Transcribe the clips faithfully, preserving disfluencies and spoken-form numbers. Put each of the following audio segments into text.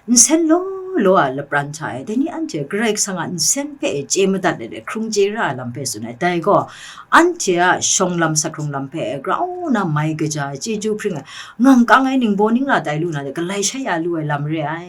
Nsen law law a lapran hta e, dai ni anhte Karai Kasang a nsen hpe e chye madat let e hkrung chye ra ai lam hpe tsun ai. Dai gaw, anhte a shawng lam, sak hkrung lam hpe e grau na mai kaja ai, chyeju hpring ai, ngang kang ai, ningbaw ning la tai lu na de, galai shai ya lu ai lam re ai.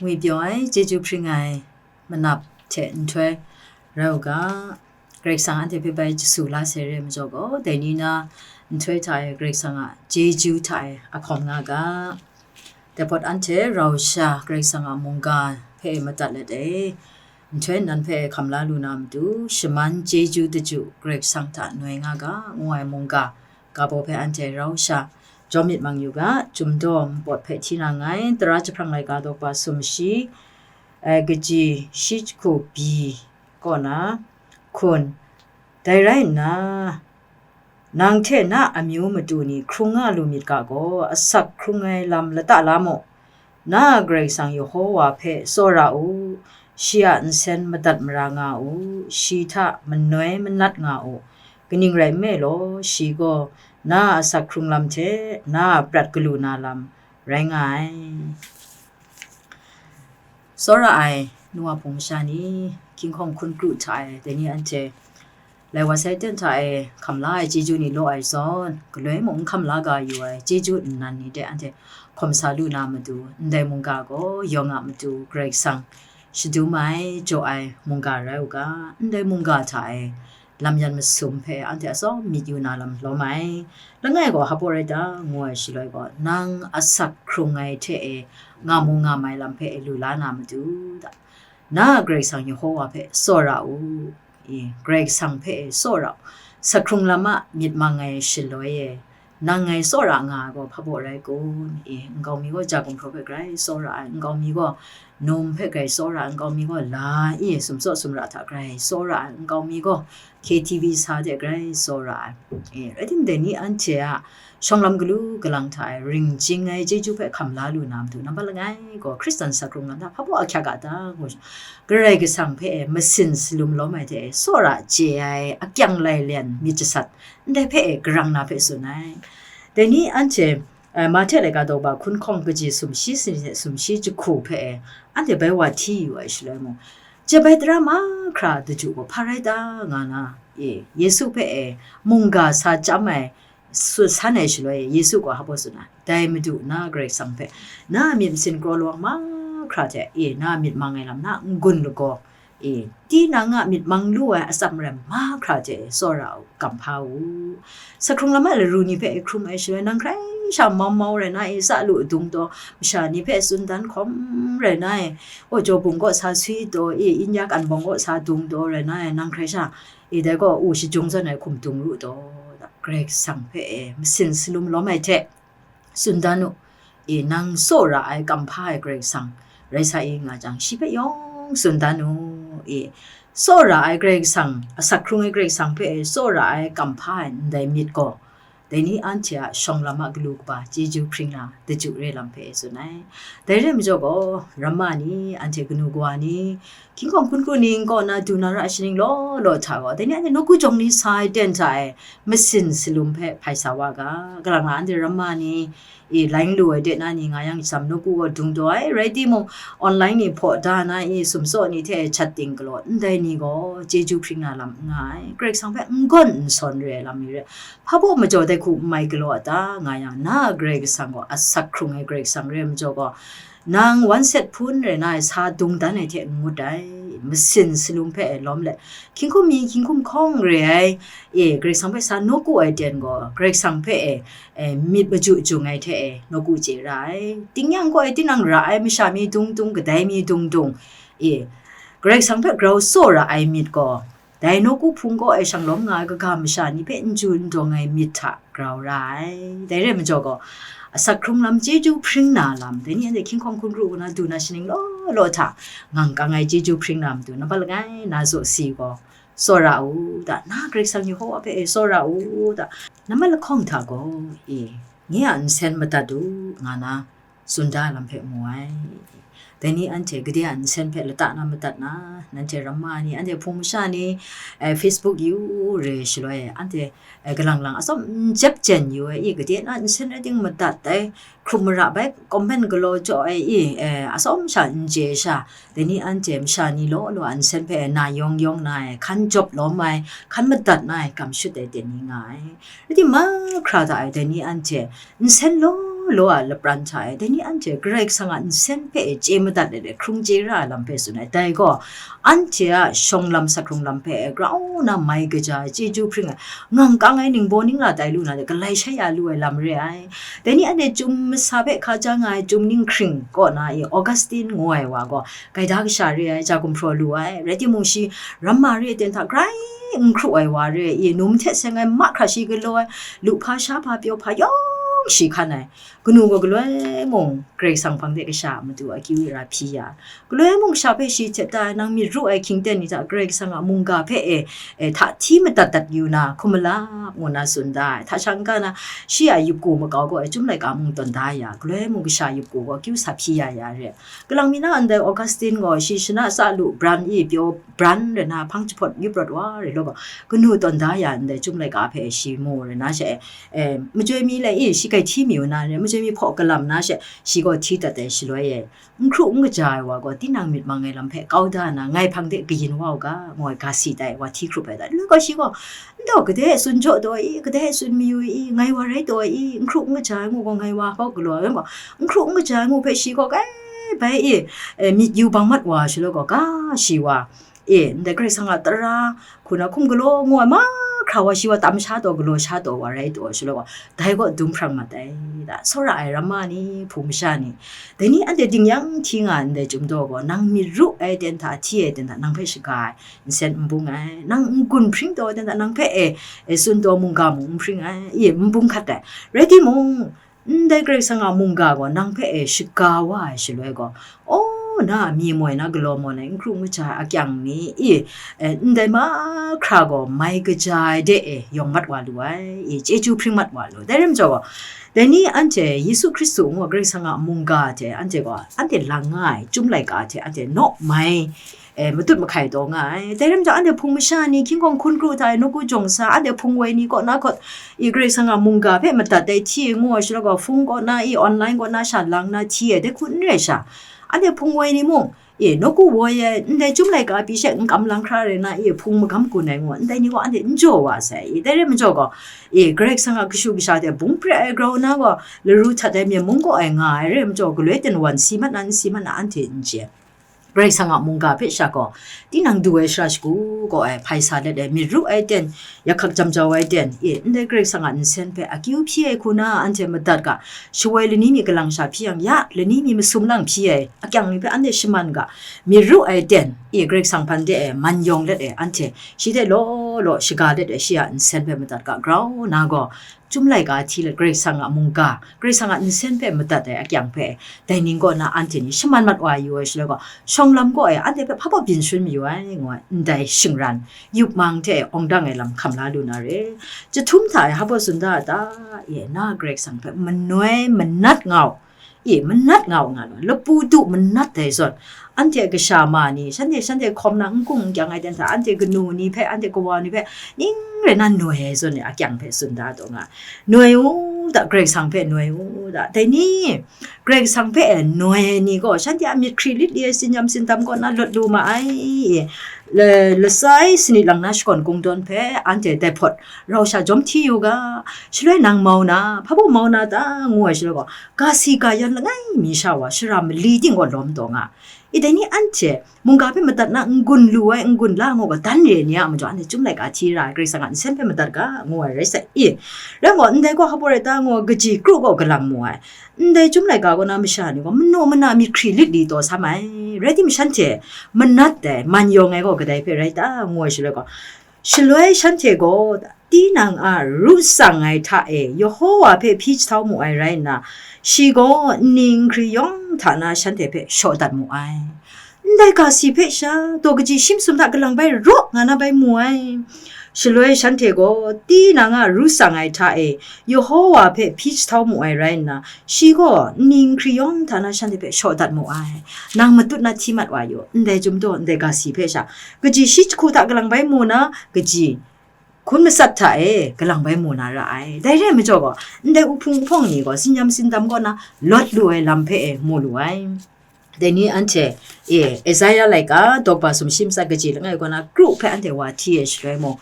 Ngwi pyaw ai, chyeju hpring ai manap hte nhtoi rai u ga, Karai Kasang anhte hpe bai jasu la sai re ai majaw gaw, dai ni na nhtoi hta e Karai Kasang a chyeju hta e a hkawm nga ga. Dai pawt anhte rau sha Karai Kasang a mungga hpe madat let e, nhtoi nan hpe hkam la lu na matu, shaman chyeju daju Karai Kasang hta noi nga ga, ngu ai mungga ga baw hpe anhte rau sha jaw myit mang yu ga. Chyum daw npawt hpe hti na nngai, tara jahprang laika daw kaba sumshi, eh, kaji shi jahku byi kaw na hkun. Dai rai nna, nang hte na amyu matu ni hkrung nga lu myit ga gaw, asak hkrung ai lam lata la mu. Na a Karai Kasang Yehowa hpe tsawra u, shi a nsen madat mara nga u, shi hta manoi manat nga u, kaning rai nme law, shi gaw na a asak hkrung lam hte na a prat galu na lam rai nga ai. Tsawra ai nu wa hpung masha ni, hkying hkawng hkun kru hta e, dai ni anhte lai wa sai ten hta e hkam la ai chyeju ni law ai zawn, galoi mung n hkam la ga yu ai chyeju nnan ni de anhte hkawm sa lu na matu, ndai mungga gaw yawng a matu Karai Kasang shadum ai, jaw ai mungga rai u ga, ndai mungga hta e lam yan masum hpe anhte atsawm myit yu na lam lawm ai. Langai gaw hpa rai ta, ngu ai shaloi gaw, nang asak hkrung ai hte e nga mu nga mai lam hpe e lu la na matu da. Na a Karai Kasang Yehowa hpe tsawra u, e, Karai Kasang hpe e tsawra u. Sak hkrung lam a myit mang ai shaloi e, nang ngai tsawra nga ai gaw hpa baw rai kun? E, nkau mi gaw ja gumhpraw hpe grai tsawra ai, nkau mi gaw num hpe grai tsawra ai, nkau mi gaw la, e, sumtsaw sumra hta grai tsawra ai, nkau mi gaw K T V sa de grai tsawra ai. E, rai timung, dai ni anhte a shawng lam galu galang hta e ring chying ai chyeju hpe hkam la lu na matu, nambat langai gaw Hkristan sak hkrung lam hta hpa baw ahkyak a ta, ngu, Karai Kasang hpe e masin salum lawm ai hte e tsawra chye ai akyang lailen myit jasat, ndai hpe e karang na hpe tsun ai. Dai ni anhte, eh, Mahte laika daw ba hkun hkawng kaji sumshi sumshi jahku hpe e anhte bai wa hti yu ai shaloi mung, jep ai tara mahkra daju gaw hpa rai ta nga na, e, Yesu hpe e mungga sa chyam ai, su-, san ai shaloi e Yesu gaw hpa baw tsun ai, dai Madu na Karai Kasang hpe na a myit masin kraw lawang mahkra hte, e, na a myit mang ai lam na n-gun lagaw, e, tinang a myit mang lu ai atsam rai mahkra hte tsawra u, kamhpa u. Sak hkrung lam a laru ni hpe e hkrum ai shaloi, nang hkrai sha mau mau rai na e, sa lu dung taw, masha ni hpe tsun dan hkawm rai na e, o, jaw bung kaw sa swi taw, e, India kan bawng kaw sa dung taw rai na e, nang hkrai sha, e, dai gaw u shajung zawn ai hkum dung ru taw, Karai Kasang hpe e masin salum lawm ai hte tsun dan u. E, nang tsawra ai, kamhpa ai Karai Kasang rai sa i nga jang, shi hpe yawng tsun dan u. E, tsawra ai Karai Kasang, asak hkrung ai Karai Kasang hpe e tsawra ai, kamhpa ai ndai myit gaw, dai ni anhte a shawng lam a galu kaba chyeju hpring na daju re lam hpe e tsun ai. Dai re majaw gaw, ramma ni, anhte kanu kawa ni, hkying hkawng hkun kru ning kaw na du na ra ai shaning law law hta gaw, dai ni anhte nawku jawng ni sa ai ten hta e masin salum hpe hpai sa wa ga, kalang a anhte ramma ni, e, laing lu ai de na ni nga yang, sham nawku gaw dung taw ai, rai timung, online ni hpaw da na, e, sumtsaw ni hte chat ting galaw, ndai ni gaw chyeju hpring na lam n nga ai, Karai Kasang hpe n gawn n sawn re ai lam ni re, hpa baw majaw dai hku n mai galaw a ta, nga yang, na a Karai Kasang gaw asak hkrung ai Karai Kasang re ai majaw gaw, nang wan set hpun rai na ai, sa dung dan ai hte n ngut ai, masin salum hpe e lawm let, hkying hkum mi, hkying hkum hkawng re ai, e, Karai Kasang hpe sa nawku ai ten gaw, Karai Kasang hpe e, e, myit maju jung ai hte e, nawku chye ra ai. Tingnyang gaw e, tinang ra ai masha mi dung dung, kadai mi dung dung, e, Karai Kasang hpe grau tsawra ai myit gaw, dai nawku hpung kaw e shanglawm nga ai kaga masha ni hpe n ju n dawng ai myit hta grau ra ai. Dai re ai majaw gaw, asak hkrung lam chyeju hpring na lam, dai ni anhte hkying hkawng hkun kru na du na shaning law law hta ngang kang ai chyeju hpring na matu, nambat langai na zaw si gaw, tsawra u da, na Karai Kasang Yehowa hpe e tsawra u da, nambat lahkawng hta gaw, e, nye a nsen madat u, nga na, tsun da lam hpe mu ai. Dai ni anhte gade a nsen hpe lata na madat na, nanhte ramma ni, anhte hpung masha ni, eh, Facebook yu re shaloi, anhte, eh, galang lang atsawm n jep jen yu ai, i, gade na nsen rai ting madat ai, hkrum mara bai, comment galaw jaw ai, i, eh, atsawm sha n chye sha, dai ni anhte masha ni law law a nsen hpe na yawng yawng na ai, hkan jawp lawm ai, hkan madat na ai, kam shut ai ten ni nga ai. Rai timung, mahkra hta e, dai ni anhte nsen law law a lapran hta e, dai ni anhte Karai Kasang a nsen hpe e chye madat let e, hkrung chye ra ai lam hpe tsun ai. Dai gaw, anhte a shawng lam, sak hkrung lam hpe e grau na mai kaja ai, chyeju hpring ai, ngang kang ai, ningbaw ningla tai lu na de, galai shai ya lu ai lam re ai. Dai ni anhte chyum masa hpe hkaja nga ai, chyum ninghkring kaw na e, Augustine ngu ai wa gaw, gaida kasha re ai, ja gumhpraw lu ai, rai timung shi, ramma re ai ten hta grai n hkru ai wa re ai, i, num hte seng ai, mahkra shi galaw ai, lu hpa sha hpa pyaw hpa yawng shi hkan ai, kanu gaw galoi mung Karai Kasang hpang de kasha a matu akyu ra hpyi ya, galoi mung kasha hpe shi htet da ai, nang myit ru ai hkying ten ni hta Karai Kasang a mungga hpe e, e, hta hti madat dat yu na, hkum malap ngu na tsun da ai, hta shang ga na, shi a yup ku makau gaw e, Chyum laika mung tawn da ya, galoi mung kasha yup ku gaw akyu sa hpyi ya ya re. Kalang mi na ndai Augustine gaw shi shana sa lu bran i pyaw bran re na hpang jahpawt yup rawt wa re law gaw, kanu tawn da ya ndai Chyum laika hpe shi mu re na she, eh, majoi mi le i shi grai hti mi u na re, majoi mi hpaw galam na she, shi gaw hti dat ai shaloi e, n hkru n kaja ai wa gaw, tinang myit mang ai lam hpe kau da na, ngai hpang de kayin wa u ga, ngu ai ga si tai, wa hti hkrup ai da. Loi gaw shi gaw, N taw gade e tsun jaw taw i, gade e tsun mayu i, ngai wa rai taw i, n hkru n kaja ai ngu gaw ngai wa hpaw galaw ai gaw, n hkru n kaja ai ngu hpe shi gaw kai bai i, eh, myit yu bang mat wa shaloi gaw, ga shi wa, e, ndai Karai Kasang a tara, hku na hkum galaw ngu ai mahkra wa shi wa tam sha taw, galaw sha taw wa rai taw shaloi gaw, dai gaw dum hprang mat ai, da, tsawra ai ramma ni, hpung masha ni, dai ni anhte ding yang hti nga ai ndai Chyum daw gaw, nang myit ru ai ten hta, hti ai ten hta, nang hpe shaga ai, nsen n bung ai, nang n-gun hpring taw ai ten hta, nang hpe e, e tsun taw mungga mung n hpring ai, e n bung hkat ai. Rai timung, ndai Karai Kasang a mungga gaw nang hpe e shaga wa ai shaloi gaw, aw, na a mi moi na galaw mawn ai, n hkru n kaja ai akyang ni, i, e, ndai mahkra gaw mai kaja ai de e yawng mat wa lu ai, i, chyeju hpring mat wa lu. Dai rai majaw gaw, dai ni anhte Yesu Hkristu ngu ai Karai Kasang a mungga hte anhte gaw, anhte lang nga ai Chyum laika hte anhte naw mai, e, matut mahkai taw nga ai. Dai rai majaw, anhte hpung masha ni, hkying hkawng hkun kru hta e nawku jawng sa, anhte hpung woi ni kaw na hkawt, i, Karai Kasang a mungga hpe madat ai hti e ngu ai shaloi gaw, hpung kaw na, i, online kaw na sha lang na hti ai, dai hku n rai sha, anhte hpung woi ni mung, i, nawku woi ai, ndai Chyum laika pyi she n kam lang hkra rai na, i, hpung magam gun ai ngu, ndai ni gaw anhte n jaw wa sai, i, dai rai majaw gaw, i, Karai Kasang a kashu kasha hte bung pre ai grau na gaw, laru htat ai myen mung kaw ai nga ai rai majaw, galoi ten wan si mat na, n si mat na, anhte n chye. Karai Kasang a mungga hpe sha gaw, tinang du ai sara shagu gaw ai, hpai sa let ai, myit ru ai ten, yak hkak jam jau ai ten, e, ndai Karai Kasang a nsen hpe akyu hpyi ai hku na anhte madat ga, shawoi lani mi galang sha hpyi yang, ya lani mi masum lang hpyi ai akyang ni hpe anhte shaman ga, myit ru ai ten, e, Karai Kasang hpang de e man yawng let e, anhte shi hte law law shaga let e, shi a nsen hpe madat ga, grau na gaw, Chyum laika hti let Karai Kasang a mungga, Karai Kasang a nsen hpe madat ai akyang hpe, dai ning kaw na anhte ni shaman mat wa yu ai shaloi gaw, shawng lam kaw e anhte hpe hpa baw byin shangun mayu ai, ngu ai, ndai shingran, yup mang hte awng dang ai lam hkam la lu na re. Chyahtum hta e hpa baw tsun da a ta? E, na Karai Kasang hpe manoi manat nga u, e, manat nga u nga law, lapu du manat dai zawn, anhte kasha ma ni, shanhte, shanhte hkawm na n gung n kyang ai ten hta, anhte kanu ni hpe, anhte kawa ni hpe, ning rai na noi ai zawn e akyang hpe tsun da taw nga, noi u da, Karai Kasang hpe noi u da, dai ni, Karai Kasang hpe e noi ai ni gaw, shanhte a myit hkri lit li ai, tsin-yam tsindam kaw na lawt lu ma ai, le-, lasai sanit lang na shakawn kungdawn hpe, anhte dai hpawt rau sha jawm hti yu ga, shaloi nang mau na, hpa baw mau na ta, ngu ai shaloi gaw, ga si ga yan langai mi sha wa, shara mali ting gaw lawm taw nga. I dai ni anhte mungga hpe madat na n-gun lu ai, n-gun la ngu gaw, dan re ai ni a majaw, anhte Chyum laika hti ra ai, Karai Kasang a nsen hpe madat ga, ngu ai rai sai. I, rai gaw, ndai gaw hpa baw rai ta, ngu ai, kaji kru gaw galang mu ai. Ndai Chyum laika kaw na masha ni gaw, manu mana myit hkri lit li taw sa mai. Rai timung, shanhte manat ai, man yawng ai gaw kadai hpe rai ta, ngu ai shaloi gaw, shaloi shanhte gaw, tinang a ru tsang ai hta e, Yehowa hpe hpyi jahtau mu ai rai nna, shi gaw nni nhtoi yawng hta na shanhte hpe shaw dat mu ai. Ndai ga si hpe sha, daw kaji shi masum hta galang bai raw nga na bai mu ai. Shaloi shanhte gaw tinang a ru tsang ai hta e, Yehowa hpe hpyi jahtau mu ai rai nna, shi gaw nni nkri yawng hta na shanhte hpe shaw dat mu ai. Nang matut na hti mat wa yu, ndai chyum daw, ndai ga si hpe sha, kaji shi jahku hta kalang bai mu na, kaji hkun matsat hta e kalang bai mu na ra ai. Dai re ai majaw gaw, ndai uhpung uhpawng ni gaw, sinyam sindam kaw na lawt lu ai lam hpe e mu lu ai. Dai ni anhte, e, Isaiah laika, dawkba sumshi matsat kaji langai kaw na, kru hpe anhte wa hti ai shaloi mung,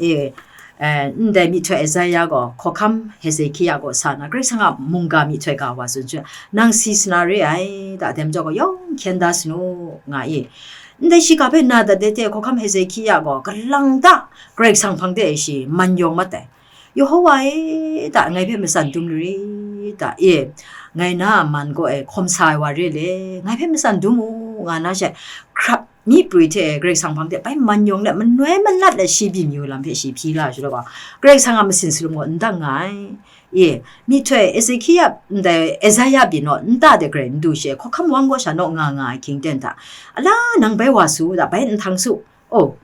e, e, ndai myihtoi Isaiah gaw, hkawhkam Hezekia kaw sa na, Karai Kasang a mungga myihtoi ga wa tsun jang, nang si sa na re ai, da, dai majaw gaw, yawng hkyen da sanu, nga i. Ndai shiga hpe na dat de hte, hkawhkam Hezekia gaw, kalang ta Karai Kasang hpang de shi man yawng mat ai. Yehowa e, da, ngai hpe matsan dum lu re, da, e, ngai na a man gaw e hkawm sa ai wa re le, ngai hpe matsan dum u, nga na she, hkrap myi prwi hte Karai Kasang hpang de bai man yawng let, manoi manat let shi byin yu lam hpe shi hpyi la ai shaloi gaw, Karai Kasang a masin salum gaw n dang nga ai. E, myihtoi Ezekia ndai Isaiah byin naw, nta de garai n du she, hkawhkam wang gaw sha naw nga nga ai hkying ten hta, ala nang bai wa su, da, bai n htang su, oh,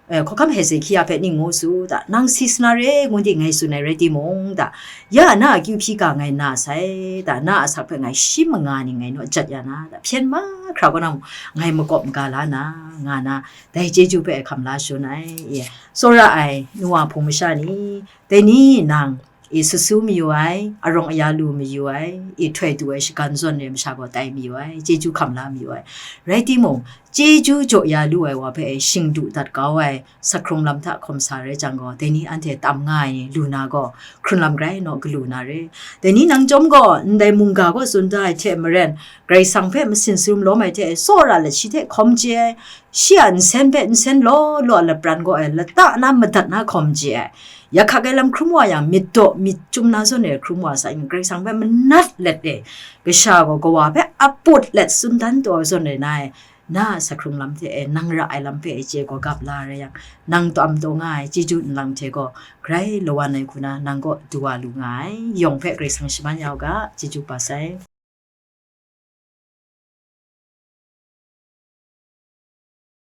e, hkawhkam Hezekia hpe ning ngu su, da, nang si sa na re, ngu di ngai tsun ai rai timung, da, ya na a akyu hpyi ga ngai na sai, da, na a asak hpe ngai shi manga ni ngai naw jat ya na, da, hpyen mahkra kaw na mung ngai makawp maga la na, nga na, dai chyeju hpe hkam la shangun ai, e, tsawra ai, nu wa hpung masha ni, dai ni nang, e, sut su mayu ai, arawng aya lu mayu ai, e, htoi du ai shagan zawn re masha gaw tai mayu ai, chyeju hkam la mayu ai. Rai timung, chyeju jaw ya lu ai wa hpe e shing du dat kau ai, sakhkrung lam hta hkawm sa rai jang gaw, dai ni anhte tam nga ai ni lu na gaw, hkrun lam grai naw galu na re. Dai ni nang chyawm gaw, ndai mungga kaw tsun da ai hte maren, Karai Kasang hpe masin salum lawm ai hte, tsawra let shi hte hkawm chye ai, shi a nsen hpe nsen law law a lapran gaw ai, lata na madat na hkawm chye ai. Ya hkak ai lam hkrum wa yang, myit daw myit chyum na zawn e hkrum wa sa yang, Karai Kasang hpe manat let e, kasha gaw kawa hpe aput let tsun dan taw ai zawn e na e, na a sakhkrung lam hte e, nang ra ai lam hpe e chye gaw gap la rai yang, nang tawm taw nga ai chyeju nlang hte gaw, grai lawan ai hku na nang kaw du wa lu nga ai, yawng hpe Karai Kasang shaman ya u ga, chyeju pa sai.